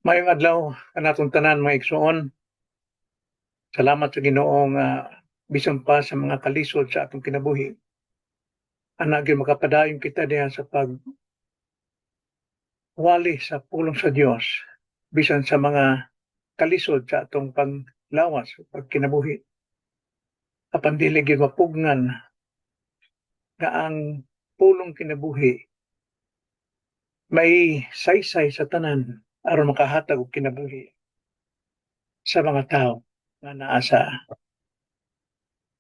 Maayong adlaw kanatong tanan, mga igsoon. Salamat sa Ginoo nga bisan pa sa mga kalisod sa atong kinabuhi, ana gyud makapadayon kita diha sa pag wali sa pulong sa Dios bisan sa mga kalisod sa atong panglawas, pagkinabuhi. Apan dili gyud mapugngan nga ang pulong kinabuhi may saysay sa tanan aron makahatag og kinabuhi sa mga tao nga naa sa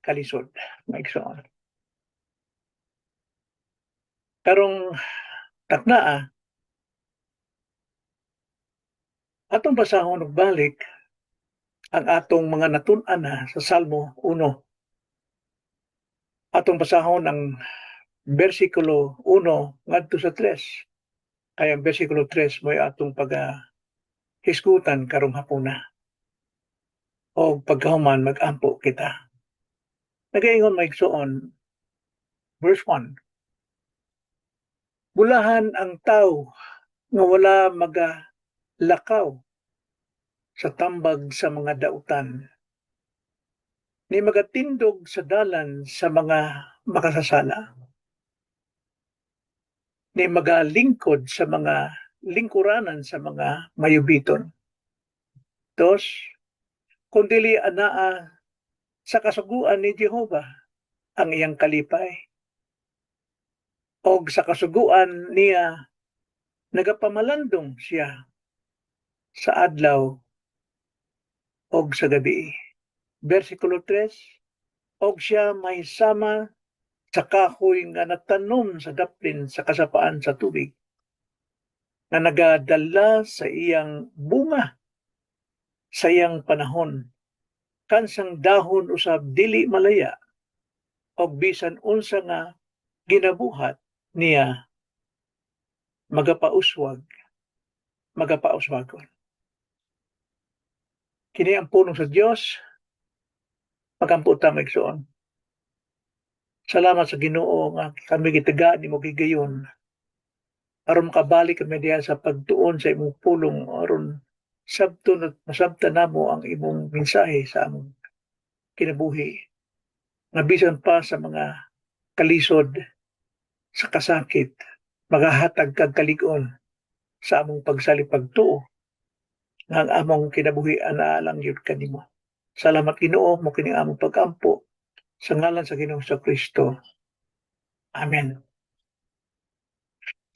kalisod, mga igsoon. Karong taknaa, atong basahon og balik ang atong mga natun-an na sa Salmo 1. Atong basahon ang bersikulo 1 ngadto sa 3. Kay ang bersikulo 3 mo'y atong pag hisgutan karong hapuna. O pagkahuman, mag-ampo kita. Nagaingon, mga igsoon, verse 1: "Bulahan ang tao nga wala magalakaw sa tambag sa mga dautan, ni magatindog sa dalan sa mga makasasala, ni magalingkod sa mga lingkuranan sa mga mayubiton. 2, kundili anaa sa kasuguan ni Jehova ang iyang kalipay, og sa kasuguan niya nagapamalandong siya sa adlaw og sa gabi." Versikulo 3, "Og siya may sama sa kahoy nga natanom sa daplin sa kasapaan sa tubig, nga nagadala sa iyang bunga sa iyang panahon. Kansang dahon usab dili malaya, og bisan unsa nga ginabuhat niya magapauswag, magapauswagon." Kini ang pulong sa Dios. Magampo ta, mga igsoon. Salamat sa Ginoo nga kami gitagaan nimo higayon aron makabalik kami diha sa pagtuon sa imong pulong, aron sabton at masabtan namo ang imong mensahe sa among kinabuhi nga bisan pa sa mga kalisod, sa kasakit, magahatag kag kalig-on sa among pagsalig pagtuo nga ang among kinabuhi anaa lang gyud kanimo. Salamat, Ginoo. Mao kini among pagampo sa ngalan sa Ginoong sa Kristo. Amen.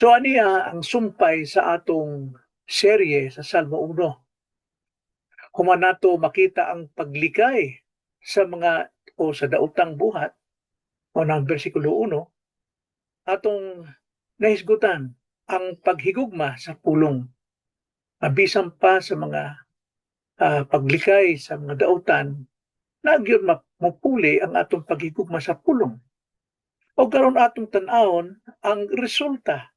So aniya ang sumpay sa atong serye sa Salmo 1. Human nato makita ang paglikay sa mga o sa daotang buhat o ng bersikulo 1, atong nahisgutan ang paghigugma sa pulong. Bisan pa sa mga paglikay sa mga dautan, nagyud mupuli ang atong paghigugma sa pulong. O karon atong tan-awon ang resulta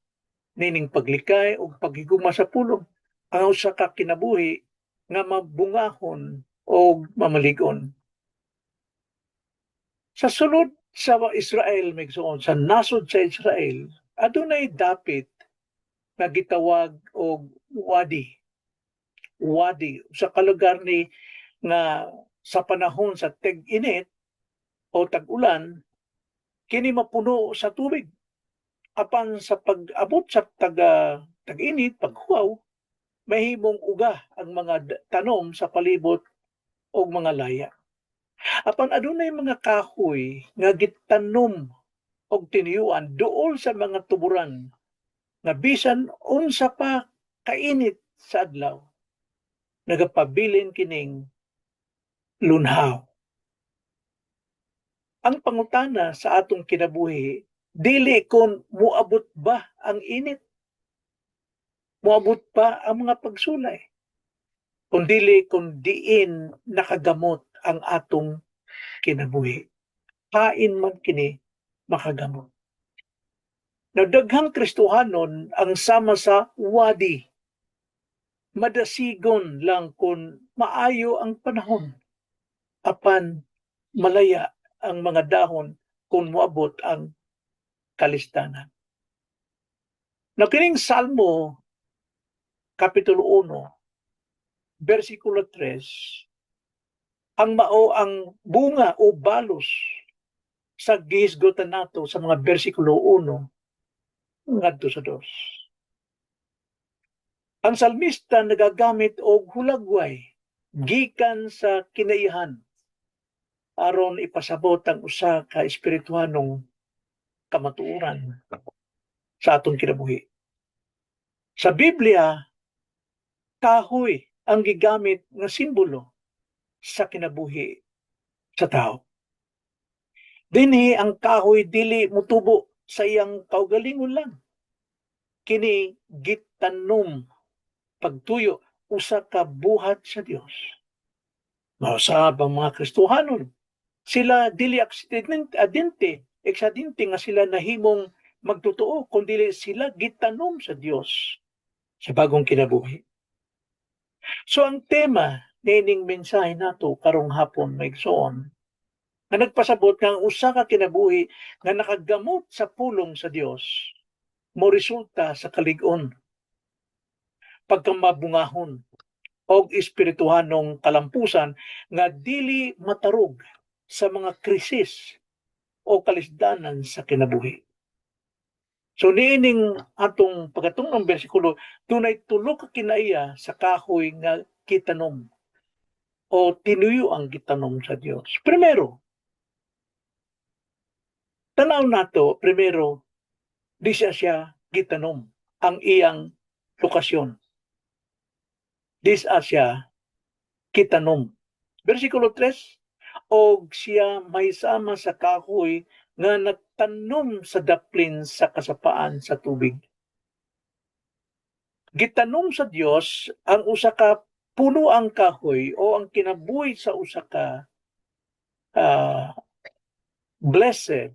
nining paglikay o paghigugma sa pulong, ang usa ka kinabuhi nga mabungahon o mamalig-on. Sa sulod sa Israel, mga igsoon, sa nasod sa Israel, adunay dapit nga gitawag og wadi. Wadi sa kalugar ni nga sa panahon sa teg-init o tag-ulan, kini mapuno sa tubig. Apan sa pag-abot sa tag-init, paghuaw, mahimong uga ang mga tanom sa palibot og mga laya. Apan adunay mga kahoy nga gitanom og tinuyuan duol sa mga tuburan nga bisan unsa pa kainit sa adlaw, nagapabilin kining lunhaw. Ang pangutana sa atong kinabuhi dili kon muabot ba ang init, muabot pa ang mga pagsulay, kundili kung diin nakagamot ang atong kinabuhi. Hain man kini makagamot? Now, daghang Kristohanon ang sama sa wadi. Madasigon lang kung maayo ang panahon. Apan malaya ang mga dahon kung moabot ang kalistanan. Now, kining Salmo Kapitulo 1, versikulo 3, ang mao ang bunga o balos sa gihisgutan nato sa mga versikulo 1 ngadto sa 2. Ang salmista nagagamit og hulagway gikan sa kinaihan aron ipasabot ang usa ka espirituhanong kamatuoran sa atong kinabuhi. Sa Biblia, kahoy ang gigamit nga simbolo sa kinabuhi sa tao. Dinhi, ang kahoy dili mutubo sa iyang kaugalingon lang. Kini gitanom, pagtuyo, usa ka buhat sa Dios. Mausab ang mga Kristohanon. Sila dili aksidente nga sila nahimong magtotoo, kundi sila gitanom sa Dios sa bagong kinabuhi. So ang tema niining mensahe nato karong hapon, mga igsoon, nga nagpasabot nga ang usa ka kinabuhi nga nakagamot sa pulong sa Dios mo resulta sa kalig-on, pagkamabungahon og espirituhanong kalampusan nga dili matarog sa mga krisis o kalisdanan sa kinabuhi. So niining atong pagkatungong bersikulo, dunay tulo ka kinaiya sa kahoy nga gitanom o tinuyo ang gitanom sa Dios. Primero, tanaw nato, primero, di siya siya gitanom, ang iyang lokasyon. Di siya gitanom. Versikulo 3, "Og siya may sama sa kahoy nga natanom sa daplin sa kasapaan sa tubig." Gitanom sa Dios ang usa ka puno, ang kahoy o ang kinabuhi sa usa ka blessed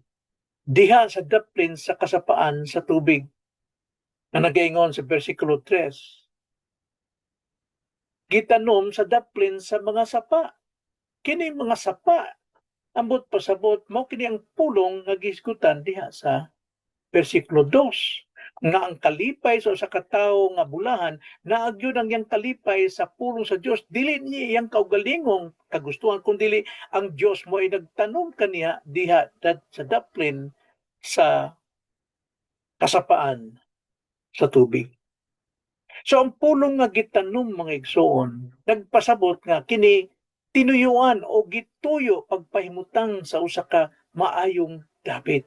diha sa daplin sa kasapaan sa tubig na nagaingon sa versikulo 3, gitanom sa daplin sa mga sapa. Kini mga sapa, ambot pasabot, mao kini ang pulong nga gisgutan diha sa versikulo 2, nga ang kalipay sa usa ka tawo nga bulahan naa gyud ang iyang kalipay sa pulong sa Dios, dili niya iyang kaugalingong kagustuhan, kundi ang Dios mo ay nagtanom kaniya diha sa daplin sa kasapaan sa tubig. So ang pulong nga gitanom, mga igsoon, nagpasabot nga kini tinuyuan o gituyo pagpahimutang sa usa ka maayong dapit.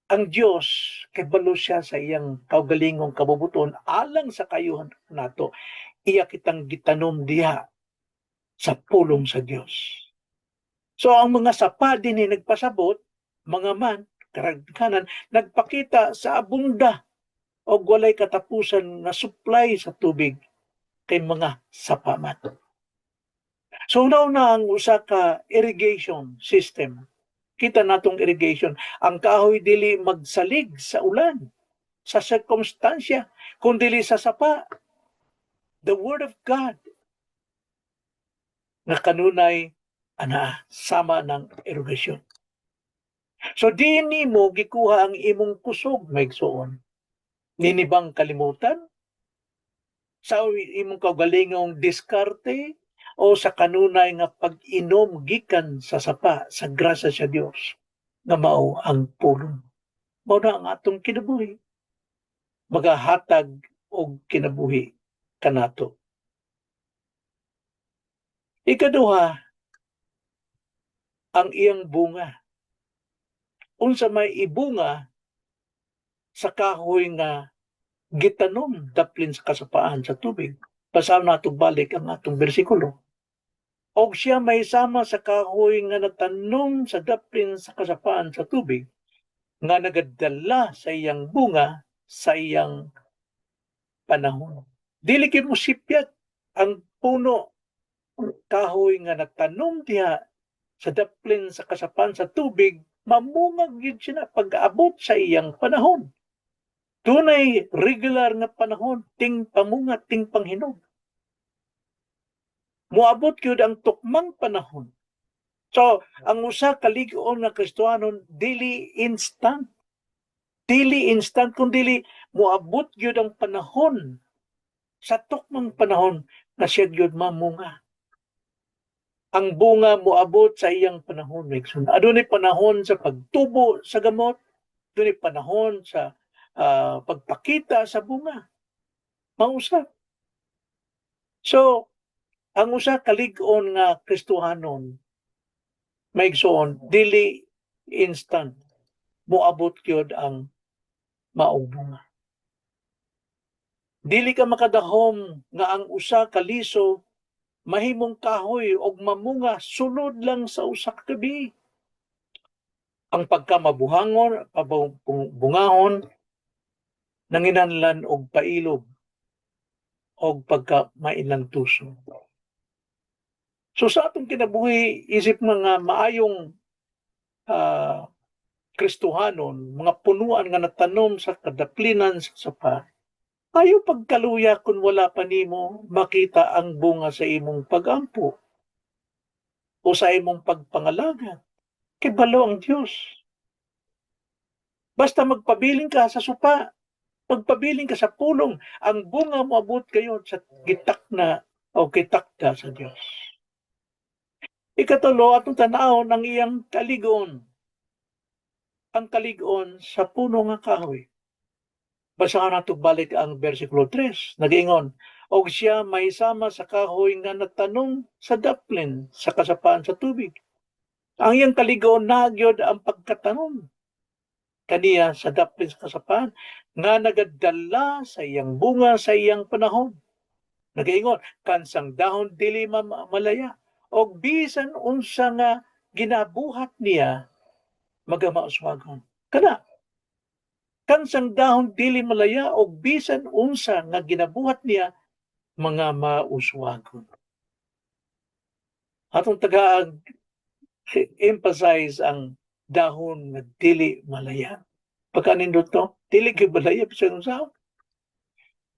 Ang Dios kay balo siya sa iyang kaugalingong kabubuton alang sa kayuhan nato. Iya kitang gitanom diha sa pulong sa Dios. So ang mga sapa din nagpasabot, mga man, karaghanan, nagpakita sa abunda o walay katapusan nga supply sa tubig kay mga sapa man. So una ang usa ka irrigation system. Kita natong irrigation. Ang kahoy dili magsalig sa ulan, sa sirkumstansya, kundi sa sapa. The Word of God nga kanunay ana sama ng irrigation. So di nimo gikuha ang imong kusog, mga igsoon. Nini bang kalimutan? Sa imong kaugalingong diskarte o sa kanunay nga pag-inom gikan sa sapa sa grasya sa Dios nga mao ang pulong? Mao na ang atong kinabuhi. Magahatag og kinabuhi kanato. Ikaduha, ang iyang bunga. Unsa may ibunga sa kahoy nga gitanom daplin sa kasapaan sa tubig? Basahon nato balik ang atong bersikulo. "Og siya may sama sa kahoy nga natanom sa daplin sa kasapaan sa tubig, nga nagadala sa iyang bunga sa iyang panahon." Dili kay mo sipyat ang puno, ang kahoy nga natanom diha sa daplin sa kasapaan sa tubig, mamungag gyud siya pag-abot sa iyang panahon. Dunay regular nga panahon, ting pamunga, ting panghinog. Moabot gyud ang tukmang panahon. So, ang usa ka lig-on nga Kristohanon dili instant. Dili instant, kundi moabot gyud ang panahon. Sa tukmang panahon nga siya gyud mamunga. Ang bunga moabot sa iyang panahon, mga. Adunay panahon sa pagtubo sa gamot, adunay panahon sa pagpakita sa bunga. Mausap. So, ang usa kalig-on nga Kristohanon, maigsoon, dili instant moabot gyud ang maong bunga. Dili ka makadahom nga ang usa ka liso mahimong kahoy og mamunga sulod lang sa usa ka gabi. Ang pagkamabuhangon, bungahon, nanginanlan og pailob og pagka mainlantuso. So sa atong kinabuhi, isip mga maayong Kristohanon, mga punuan nga natanom sa kadaplinan sa sapa, ayaw pagkaluya kung wala pa nimo makita ang bunga sa imong pagampo o sa imong pagpangalaga. Kay balo ang Dios. Basta magpabilin ka sa supa, magpabilin ka sa pulong, ang bunga moabot kayo sa gitak na o gitakda sa Dios. Ikatulo, atong tanawon ang iyang kaligon. Ang kalig-on sa puno nga kahoy. Basahan nato balik ang versikulo 3. Nag-ingon, "Og siya may sama sa kahoy nga natanom sa daplin sa kasapaan sa tubig." Ang iyang kalig-on nagyod ang pagkatanom kaniya sa daplin sa kasapaan nga nagadala sa iyang bunga sa iyang panahon. Nagaingon, "Kansang dahon dili malaya og bisan unsa nga ginabuhat niya magamauswagon." Kana kansang dahon dili malaya og bisan unsa nga ginabuhat niya mga mauswagon. Atong tagaag emphasize ang dahon nga dili malaya. Pagkanindot to, dili kay malaya bisan unsa.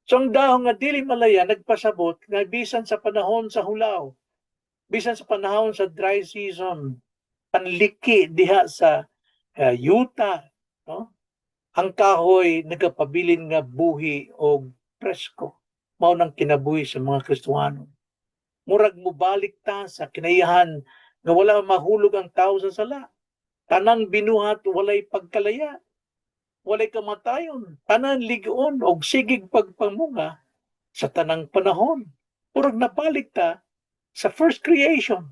So ang dahon nga dili malaya nagpasabot nga bisan sa panahon sa hulaw, bisan sa panahon sa dry season, panliki diha sa yuta, no? Ang kahoy nagapabilin nga buhi og presko. Mao nang kinabuhi sa mga Kristohano. Murag mobalik ta sa kinaiyahan nga wala mahulog ang tao sa sala. Tanang binuhat walay pagkalaya. Walay kamatayon. Tanan ligon og sigig pagpamunga sa tanang panahon. Murag nabalik ta sa first creation.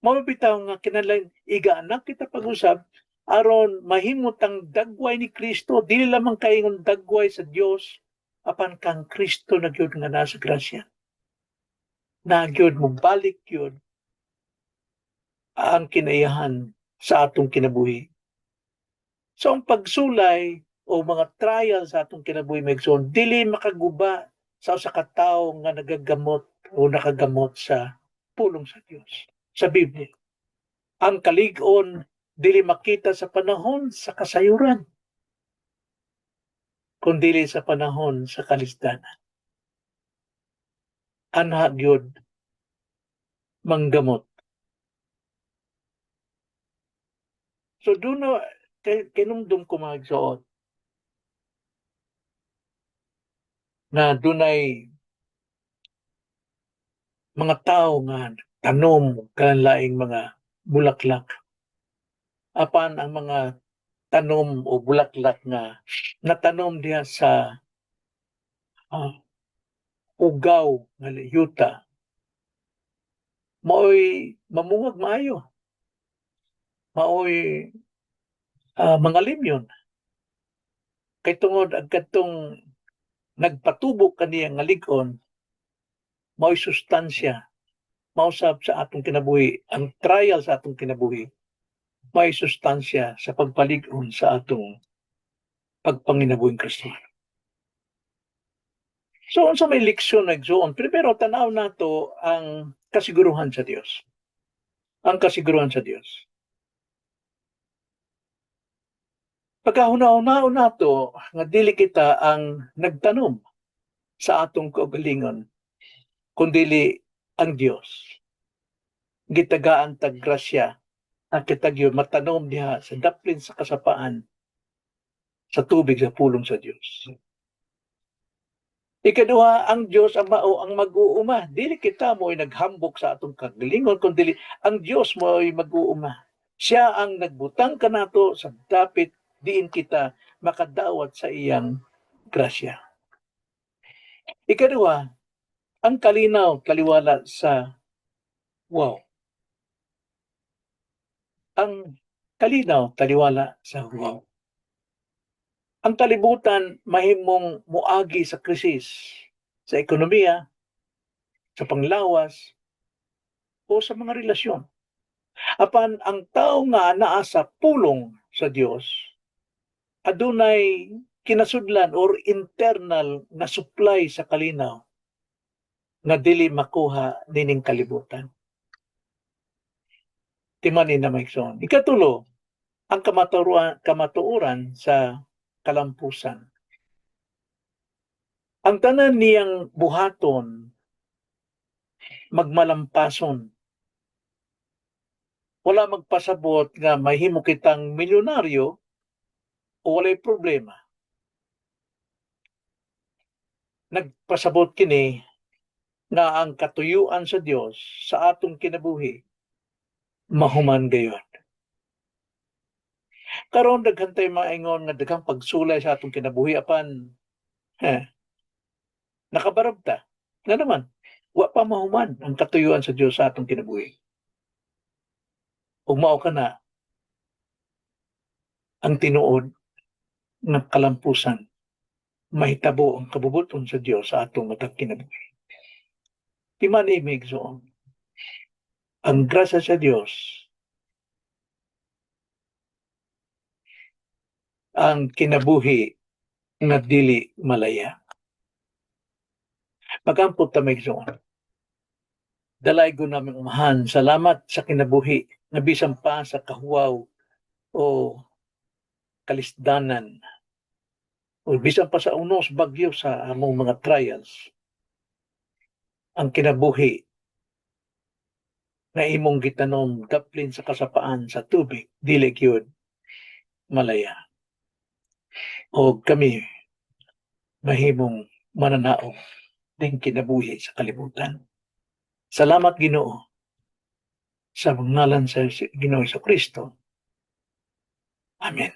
Mao bitaw nga kinahanglan igaanak kita pag-usab aron mahimutang dagway ni Kristo, dili lamang kaingon dagway sa Dios, apan kang Kristo na gyud nga nasa grasya. Na gyud mobalik gyud ang kinaiyahan sa atong kinabuhi. So ang pagsulay o mga trial sa atong kinabuhi, mga, dili makaguba sa usa ka tawo nga nagagamot o nakagamot sa pulong sa Dios, sa Biblia. Ang kalig-on dili makita sa panahon sa kasayuran, kundili sa panahon sa kalisdanan. Anha gyud manggamot. So do na kinumdum ko, mga igsoon, na dunay mga tao nga tanom kalanlaing mga bulaklak. Apan ang mga tanom o bulaklak nga natanom diha sa ugaw nga yuta maoy mamungag maayo, maoy mangalimyon kay tungod ang kadtong nagpatubo kaniya nga lig-on maoy sustansya. Mausab sa atong kinabuhi, ang trial sa atong kinabuhi may sustansya sa pagpalig-on sa atong pagpanginabuhing Kristiyano. So unsa may leksyon na, igsoon? Primero, tanaw nato ang kasiguruhan sa Dios. Ang kasiguruhan sa Dios. Pagkahuna-hunaon nato nga dili kita ang nagtanom sa atong kaugalingon, kundili ang Dios. Gitagaan tag grasya ang kita gyud matanom diha sa daplin sa kasapaan sa tubig sa pulong sa Dios. Ikaduha, ang Dios ang mao ang mag-uuma. Dili kita mo'y naghambok sa atong kagalingon, kundi ang Dios mo'y mag-uuma. Siya ang nagbutang kanato sa dapit diin kita makadawat sa iyang grasya. Ikaduha, ang kalinaw, kaliwala sa huwaw. Ang kalinaw, taliwala sa huwaw. Ang kalibutan mahimong muagi sa krisis, sa ekonomiya, sa panglawas, o sa mga relasyon. Apan ang tao nga naa sa pulong sa Dios, adunay kinasudlan or internal na supply sa kalinaw nga dili makuha nining kalibutan. Timan-i na, mga igsoon. Ikatulo, ang kamatuoran sa kalampusan. Ang tanan niyang buhaton magmalampason. Wala magpasabot nga mahimo kitang milyonaryo o walay problema. Nagpasabot kini nga ang katuyuan sa Dios sa atong kinabuhi mahuman gayon. Karon daghan tay maingon nga daghang pagsulay sa atong kinabuhi, apan nakabarog ta. Nga naman, wa pa mahuman ang katuyuan sa Dios sa atong kinabuhi. Ug mao kana ang tinuod nga kalampusan, mahitabo ang kabubuton sa Dios sa atong matag kinabuhi. Timan-i, mga igsoon, ang grasya sa Dios, ang kinabuhi nga dili malaya. Magampo ta, mga igsoon. Dalaygon naming Amahan, salamat sa kinabuhi nga bisan pa sa kahuwaw o kalisdanan o bisan pa sa unos bagyo sa among mga trials, ang kinabuhi na imong gitanom daplin sa kasapaan sa tubig, dili gyud malaya. O kami mahimong mananaog ning kinabuhi sa kalibutan. Salamat, Ginoo, sa ngalan sa Ginoo Kristo. Amen.